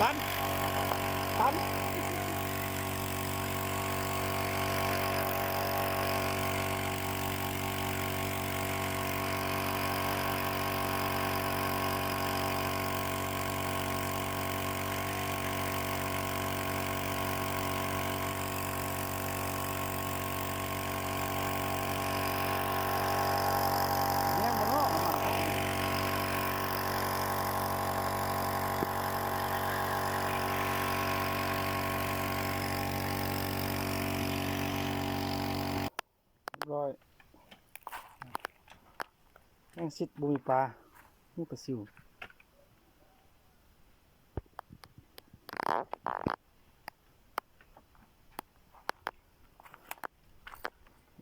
ຕັນ ຕັນ ແມ່ນບໍ່ເນາະ? ຮຽບຮ້ອຍ ຍັງຊິດບໍ່ມີປາ ມີປາຊິວ.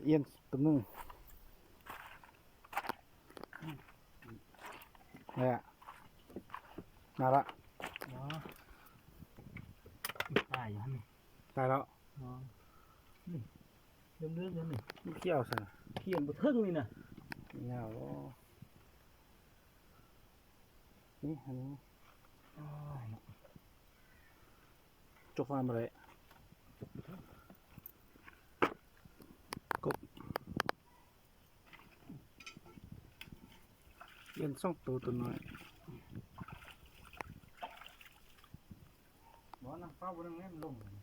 ອຽນຕົວໜຶ່ງ ນີ້ລະ ມາລະ. ອໍ ຕາຍຢູ່ຫັ້ນນີ້ ຕາຍແລ້ວ. ອໍ ນີ້ ເຫຼືອງໆ ນີ້ ມັນຂຽວຊັ້ນນະ ຂຽວບໍ່ເຖິງນີ້ນະ ຍາວ. ນີ້ ອັນນີ້ ໂອ້ຍ ຈົກຟາມບໍ່ໄດ້ ກົບ ເປັນສອງໂຕ ໂຕນ້ອຍ ບໍ່ນຳເປົ້າບໍ່ໄດ້ ມັນລົງ.